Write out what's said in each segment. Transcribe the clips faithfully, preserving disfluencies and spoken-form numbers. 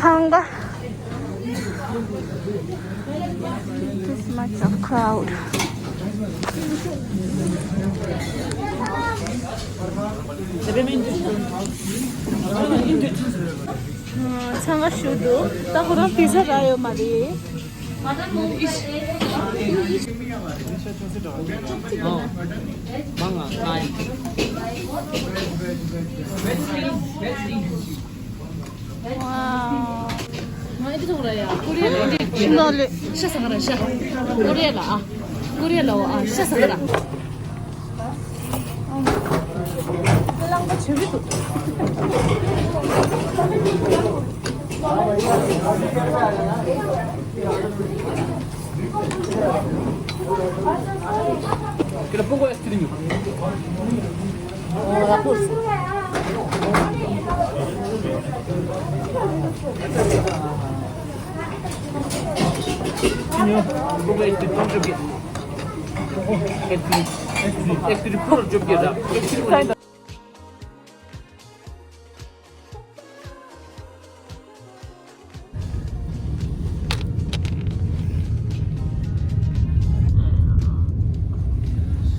ཁང་པ། This much of crowd. ཚང་མ་ཞུ་འདུག་ད་ཁོ་རང་པི་ཛ་རག་ཡོད་མ་རེད། ཤིང་ཏོག་ལོས། ཤ་ཟ་ག་ར་ཤ། ཀོ་རི་ཡ་ལ་ཨ། ཀོ་རི་ཡ་ལ་འོ་ཨ་ཤ་ཟ་ག་ར། རླངས་པ་བྱེད་ཀྱི་འདུག Quiero poco de streaming. Poco de streaming. Este, este, este, puro yo quiero.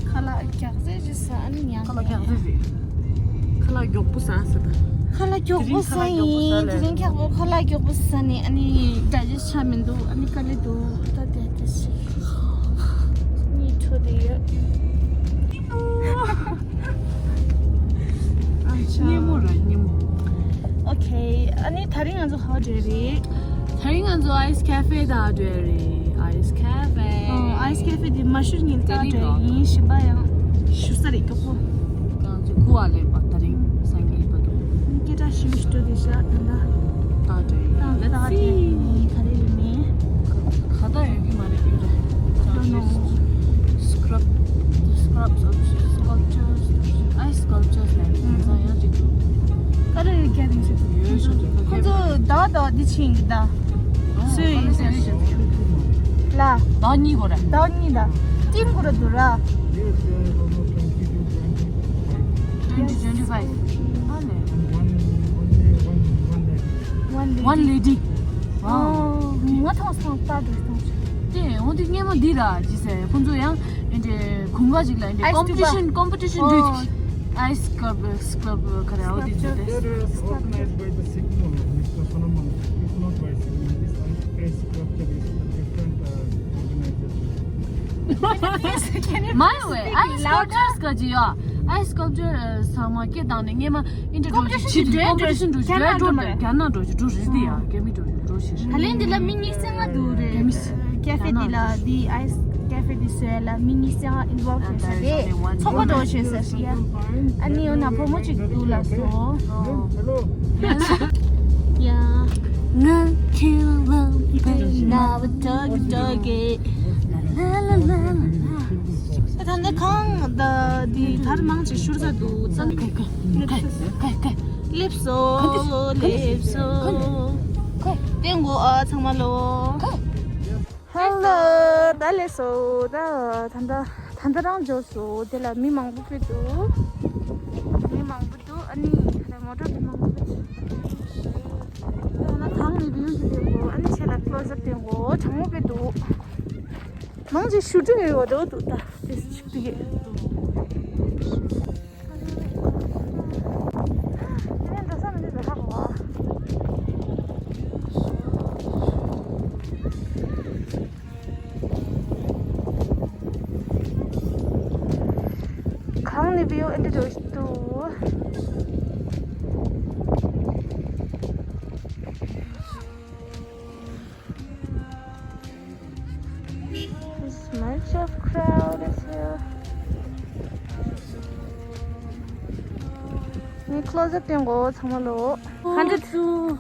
ཁ་ལག་རྒྱགས་རེས་རེད་ཟ། ཨ་ནི་ཡང་ཁ་ལག་རྒྱགས་རེས་རེད། ཁ་ལག་མགྱོགས་པོ་ཟ་ཟེར་ད། ཁ་ལག་མགྱོགས་པོ་ཟ་ཡིན། དེ་རིང་ཁག་པོ་ཁ་ལག་མགྱོགས་པོ་ཟ་ནས་ཨ་ནི་ཌའི་ཇེ་སི་ཊི་ཆགས་མི་འདུག་ཨ་ནི་དཀའ་ལས་འདུག་ད་དེ་དེ་ཞིག་གཉིད་འཕྲོ་དེ་ཡོད། སྙན་མོ་ར་སྙན་མོ། ཨོ་ཁེ། ཨ་ནི་དེ་རིང་ང་ཚོ་ག་པར་འགྲོ་རེད། དེ་རིང་ང་ཚོ་ཨའི་སི་ཁེ་ཧྥེ་དང་འགྲོ་རེད། ཨའི་སི་ཁེ་ཧྥེ། ཨ་ཨའི་སི་ཁེ་ཧྥེ་དེ་མ་ཤོར་ཉིན་ལྟ་འགྲོ་ཡིན། གཞན་པ་ཡང་ཤོར་ས་རེད། མགྱོགས་པོ། ང་ཚོ་ཁུ་བ་ལེན་པ་དེ་རིང་སང་ཉིན་པ་དུ། སྐད་གྲགས་ཞུ་ཞུ་འགྲོ་དེ་ཤ་ད་ལྟ། ད་འགྲོ་ཡིན། ད་ད་ད་ག་རེ་ཡིན་མིན། ཁ་ད་ཡོད་ཀྱི་མ་རེད། ཡོད་རེད། Don't know. Scrub, scrub, sculptures, ice sculptures ལ་ཡང་ཅིག་འདུག་ག་རེ་ཡོད་ཀྱི་རེད་ཟེར། ཡོད་ཤོད་ཀྱི། ཁོ་ཚོ་ཟླ་བ་ཟླ་བ་འདི་ཕྱིན་གྱི་ཟླ། སུ་ཡིན་ཟེར་ཞུ། ལ། ཟླ་གཉིས་གོ་ར། ཟླ་གཉིས་ཟླ། ཏིང་གོ་ར་འདུག་ར། Twenty twenty five. ཨ་ལེ། One lady. One lady. Wow. ང་ཐོང་སོང་ལྟ་འདུག་སོང་། དེ་འོ་དེ་སྔས་མ་འདི་ར་ཇི་སེ་ཁོང་ཚོ་ཡང་ཨེ་འདྲེ་གུང་ག་ཅིག་ལ་ཨེ་འདྲེ། Ice competition, competition འདུག Ice club, club ག་རེ་འོ་དེ་འདུག It is organized by the SIGNO, Mister Solomon. It's not by SIGNO. This ice, ice sculpture is a different, uh, organization. མ་ཡོང་བས། Ice sculptures ག་ཅི་ཡོད། Ice sculpture ཚང་མ་སྐད་བཏང་ནས་སྔས་མ་ཨིན་ཏྲ་འགྲོ་ཅིག་ཕྱི་དུ་ཀོམ་པི་ཊི་ཤན་འགྲོ་ཅིག་རྒྱ་ནག་འགྲོ་རྒྱ་ནག་འགྲོ་ཅིག་འགྲོ་རེད་དེ་ཡ་རྒྱ་མི་འགྲོ་ཅིག་འགྲོ་ཞིག་རེད། ད་ལན་འདི་ལ་མི་གཉིས་སེ་ལྔ་འདུག་རེད། རྒྱ་མི་སེ། ཀེ་ཧྥེ་འདི་ལ་འདི་ཨའི་སི་ཀེ་ཧྥེ་འདི་བཟོས་ལ་མི་གཉིས་སེ་ལྔ་ཨིན་ཝོལ་བྱས་ས་རེད། ཚོགས་པ་འགྲོ་བྱས་ས་ཞིག་ཡ། ཨ་ནི་འོ་ན་བུ་མོ་གཅིག་འདུག་ལ་སོ། ཡ། ང་ཁྱེད་ལ་བུ་ན་བུ་ཏོག་ཏོག་གི་ལ་ལ་ལ་ལ་ལ། ད་ལྟ་ཁང་ད་འདི་དར་མང་ཆེ་ཤུར་ས་འདུག་ཙང་ཀ་ཀ་ཀ་ཀ་ཀ། སླེབས་སོ། སླེབས་སོ། ཏེ་མགོ་ཨ་ཚང་མ་ལོ། ཧེ་ལོ། ད་སླེབས་སོ། ད་ད་ད་ད་རང་འབྱོར་སོ། དེ་ལ་མི་མང་པོ་ཕེབས་འདུག་མི་མང་པོ་འདུག་ཨ་ནི་ད་མོ་ཊ་དེ་མང་པོ་ཕེབས་འདུག་ད་ན་ཐང་ནི་བིའུ་ཞིག་སྟོན་གོ་ཨ་ནི་ཆེ་ལ་ཀློ་ཛབ་སྟོན་གོ་གྲང་མོ་ཕེབས་འདུག་མང་ཆེ་ཞུ་འདྲི་ཡོད་འགྲོ་འདུག་ད་དེ་ཞིག་དེ་གས། གང་ནས་བིའུ་ཨེ་འདྲ་འགྲོ་འདུག This much of crowd is here. ངའི་ཀློ་ཛབ་སྟོན་གོ་ཚང་མ་ལོ། ག་འདྲ་འདུག་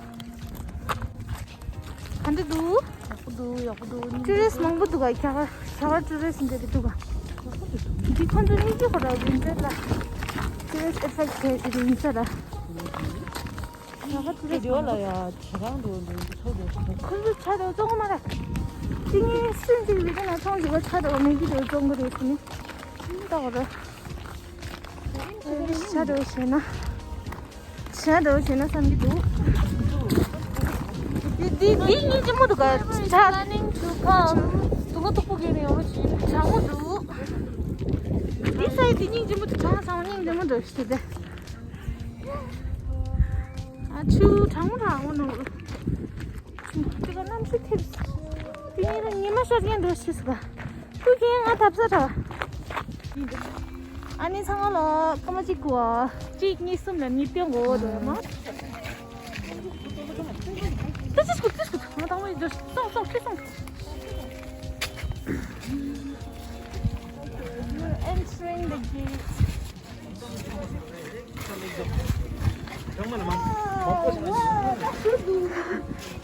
ག་འདྲ་འདུག་ཡག་པོ་འདུག་ཡག་པོ་འདུག་ཊུ་རི་སི་མང་པོ་འདུག་ག་ཁྱ་ག་ཁྱ་ག་ཊུ་རི་སི་འདྲ་གི་འདུག་ག་འདི་ཁོང་ཚོ་གཉིས་ཀྱི་ཧོ་ར་ཝིན་ཊར་ལ་ཊུ་རི་སི་ཨེ་ཊེག་བྱས་ཏེ་ཡིན་ས་ར། ཁྱ་ག་ཊུ་རི་སི་མང་པོ། ཁོ་ཚོ་ཆ་དང་བཙོང་མ་ར། ཏིང་ངེ་སུན་ཅིག་བི་ཏི་ན་ཚོང་ཞིག་ལ་ཆ་དང་མི་གི་དང་བཙོང་གི་རེད་ཟེར་ནས། ད་གོ་ར། ཆ་དང་ཞེ་ན། ཆ་དང་ཞེ་ན་བསམ་གྱི་འདུག་འདི་འདི་སྙིང་རྗེ་མོ་འདུག་ག་ད། Planning to come. དུ་མ་དུ་པོ་གེ་ནས་ཡོང་བ་ཅིག་གྲང་མོ་འདུག་འདི་ས་ཡི་འདི་སྙིང་རྗེ་མོ་འདུག་གྲང་སང་སྙིང་རྗེ་མོ་འདུག་ཞེས་ཏེ། ཨ་ཆུ་གྲང་མོ་གྲང་མོ་འདུག་དེ་ག་གནམ་གཤིས་ཐེབས། དེ་ཉིན་ཉི་མ་ཤར་མཁན་འདུག་ཤེས་སོང་། ཁོས་ཁྱེད་ང་ཐབ་ས་དྲ། ཨ་ནི་ཚང་མ་ལ་སྐར་མ་གཅིག་གོ་གཅིག་གཉིས་གསུམ་ལ་གཉིས་སྟོན་གོ་འདུག་མ། ཏི་ཅིས་ཀུ་ཏིས་ཀུ་ང་དང་མ་ཡི་འདུག་སོང་སོང་ཁྱེད་སོང་། We're entering the gate.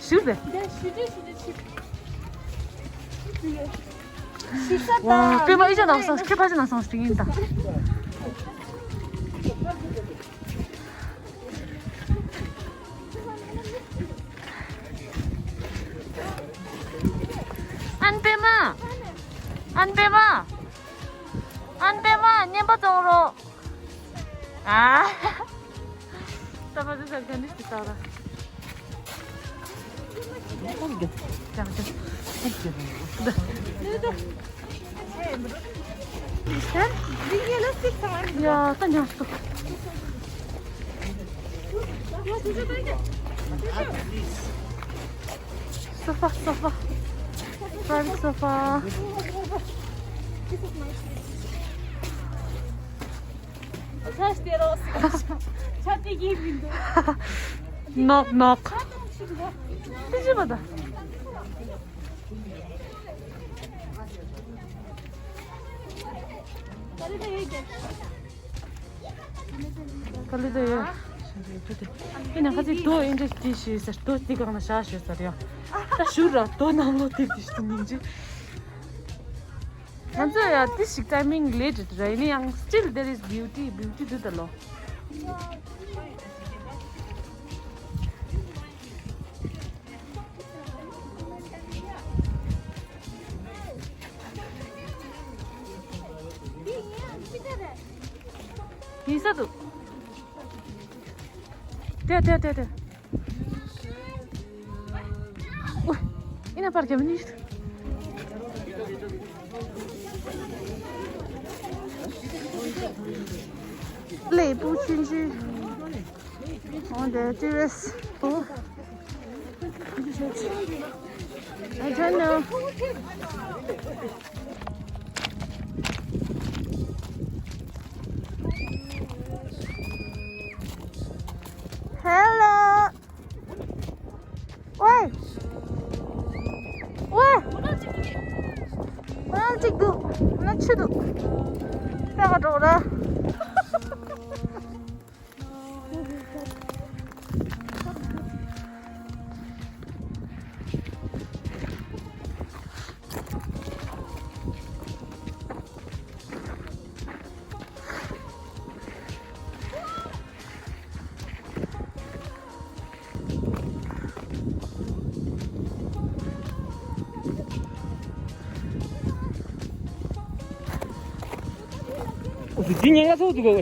ཞུ་རེད། ཝ། པད་མ་ཨི་ཅག་ནང་སོང་། ཁྱེད་ཕ་ཅག་ནང་སོང་ཞིག་ཡིན་ད། ཨན་པད་མ། ཨན་པད་མ། ཨན་པད་མ་བརྙན་པ་བཙོང་རོགས། ཨ། ད་ཕ་ཚོ་ཟ་ག་ནི་ཞིག་ཟ་ར། ཡ་ད་ཉག་སོ། Sofa, sofa. Private sofa. ཆ་སྟེར་རོགས་ཟེར། ཆ་སྟེར་གྱི་མི་འདུག Knock, knock. ཆ་གཏོང་ཕྱིན་པ། ཏི་ཅི་བ་ད། ག་ལེ་ད་ཡོད། ཨི་ན་ཁ་ཚིག་རྡོ་ཨིན་ཏྲེ་སི་ཏི་ཞུས་ཟེར། རྡོ་ཏི་གང་ན་བཞག་ཞུས་ཟེར་ཡ། ད་ཞུ་ར་རྡོ་ནང་ལོགས་ཏི་ཏི་ཞུ་ཉིན་ཅི། ང་ཚོ་ཡ་ཏི་ཞིག་timing late རེད་ར། ཡིན་ན་ཡང་still there is beauty, beauty འདུག་ད་ལོ། ཡིན་ས་འདུག་དེ་དེ་དེ་དེ། ཨོ། ཡིན་ན་པར་རྒྱབ་ནི། ལས་པུ་ཆུན་ཆུན། On the tourist. Oh. I don't know. Hello. ཝེ། ཝེ། ང་གཅིག་འདུག་ང་ཆུ་འདུག་ད་ག་འགྲོ་ར། འོ་དེ་ཉན་ཡ་ཚོགས་འདུག་གོ།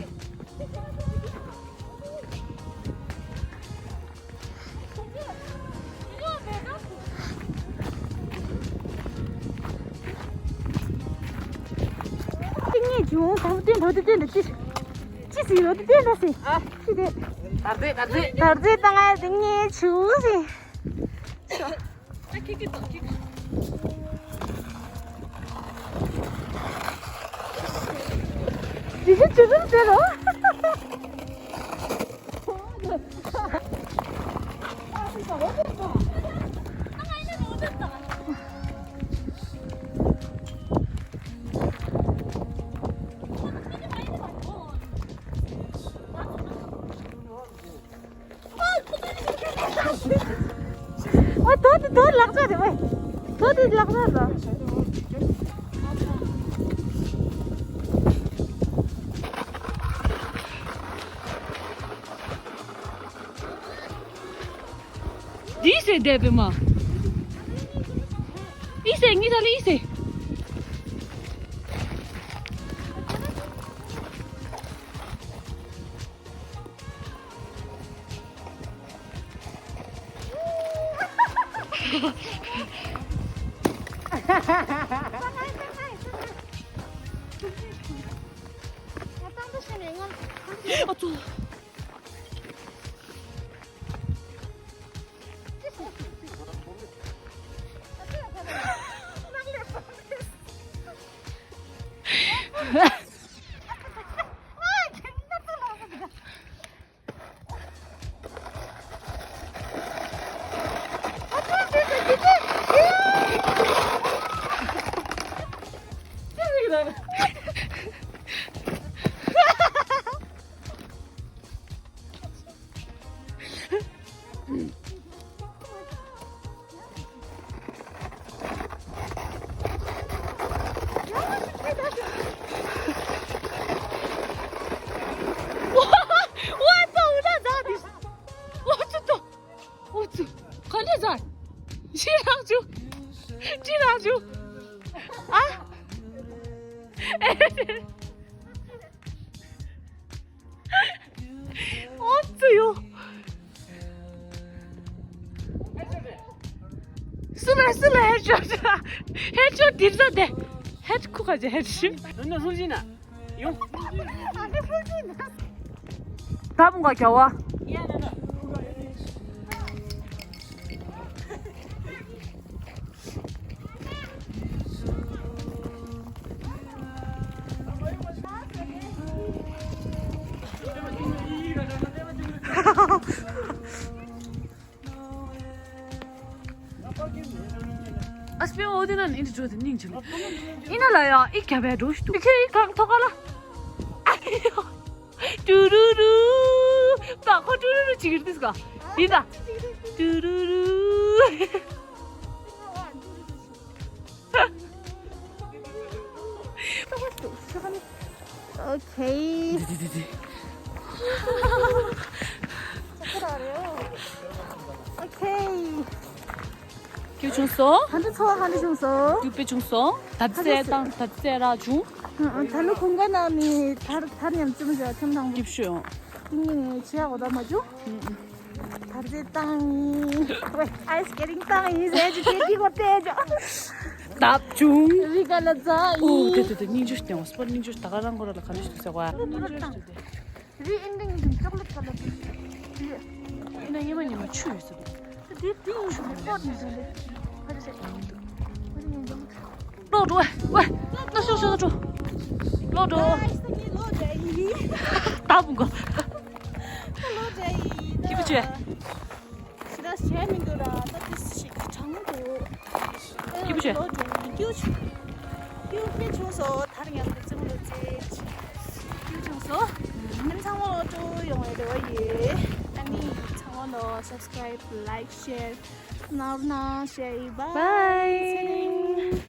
ཏིང་ངེ་ཆུང་གང་བསྟན་འགྲོ་དེ་བསྟན་འགྲོ་ཅི། ཅི་ཟིན་ཡོད་དེ་བསྟན་འགྲོ་ཟིན། ཨ། ཅི་དེ། དར་རྩེ་དར་རྩེ། དར་རྩེ་བཏང་ང་ཏིང་ངེ་ཆུང་ཟིན། ཨ་ཁི་ཁི་དང་ཁི་ཁི། དེ་ཆུ་ཆུ་ཆུ་ཟེར་རོ། ཨ་དོ་དེ་དོ་ལག་ཆ་རེད་བས། དོ་དེ་ལག་ཆ་རེད། འདི་ཟེར་བསྡད་པས་མ། ཨི་ཟེར་གཉིས་ཐ་ལ་ཨི་ཟེར། ཨ་ཙོ། ཨོ་ཙི་ཡོ། སུ་ལ་སུ་ལ་ཧེ་ཆོ་ཧེ་ཆོ་དིར་ས་དེ་ཧེ་ཁུ་ཁ་ཅེ་ཧེ་ཆོ། ནུ་ནུ་སུ་ཅི་ན་ཡོ། ད་བུང་ག་གྱ་བ། ཨ་སྤེ་འོ་དེ་ན་ནི་འདི་འགྲོ་དེ་སྙིང་རྗེ་ལེ། ཨི་ན་ལ་ཡ་ཨི་གྱ་བའི་འགྲོ་ཞིག་འདུག་ཁྱེད་ཨི་གང་ཐོག་ག་ལ། ཨ་ཡོ། ཏུ་རུ་རུ། ད་ཁོ་ཏུ་རུ་རུ་ཅིག་རེད་ཀ་འདི་ད། ཏུ་རུ་རུ། ཨོ་ཁེ། འདི་འདི་འདི་འདི། ཨོ་ཁེ། སྐྱིད་བྱུང་སོང་། ཧ་འདྲ་ཚོར་བ་ཧ་འདྲ་བྱུང་སོང་། སྐྱིད་པོ་བྱུང་སོང་། ད་ཚེ་དང་ད་ཚེ་ར་བྱུང་། ད་ལོ་ཁོང་ག་ན་མི་ཐར་ཐར་ཉམས་ཙམ་བྱ་ཁྱམ་དང་། སྐྱིད་བྱུང་། ཏིང་ངེ་ཆེ་འོ་ད་མ་བྱུང་། ད་ཚེ་བཏང་ཡིན། ཝེ་ཨའི་སི་ཀེ་ཊིང་བཏང་ཡིན་ཟེར་གྱི་དེ་དེ་གོ་དེ་ཇོ། ད་བྱུང་། རི་ཀ་ལ་ཛ་ཨོ་ཡིན། དེ་དེ་དེ་སྙིང་རྗེ་བསྟན་བ་སྤོ་སྙིང་རྗེ་ད་ག་རང་གོ་ར་ལ་ག་འདྲ་ཞིག་ཟེར་བ། རི་ཨིན་ཏིང་ཏིང་ཅོག་ལེ་ཊི་ཁ་ལར་གྱི། ཨིན་ན་ཉི་མ་ཉི་མ་ཆུ་ཡོད་ཟེར། དེ་དེ་ཡིན་ཞུ་ནས་སྤོ་ནས་ཟེར་ལེ། ཧ་ཅེ་ཟེར། ལོག་འགྲོ་ཝེ་ཝེ། ན་ཤོག་ཤོག་འགྲོ། ལོག་འགྲོ། ད་བུ་གོ། སྐྱིད་པོ་བྱས། ཞེ་དྲག་བྱས་མི་འདུག་ར། ད་དེ་ཞིག་གྲང་མོ་འདུག་སྐྱིད་པོ་བྱས། ལོ་དྲུག་སྐྱིད་བྱུང་། སྐྱིད་སྐྱིད་བྱུང་སོ། ཐར་ཉམས་ཀྱི་རྩེ་མོ་ལོ་ཙེ། སྐྱིད་བྱུང་སོ། ཨ་ནི་ཚང་མ་ལོ་དྲུག་ཡོང་བའི་རེ་བ་ཡོད། ཨ་ནི་ཚང་མ་ལོ་སབ་སི་ཀ་རའིབ་ལའིཀ་ཤེར་གནང་རོགས་གནང་ཞེས། བཱའི། བཱའི།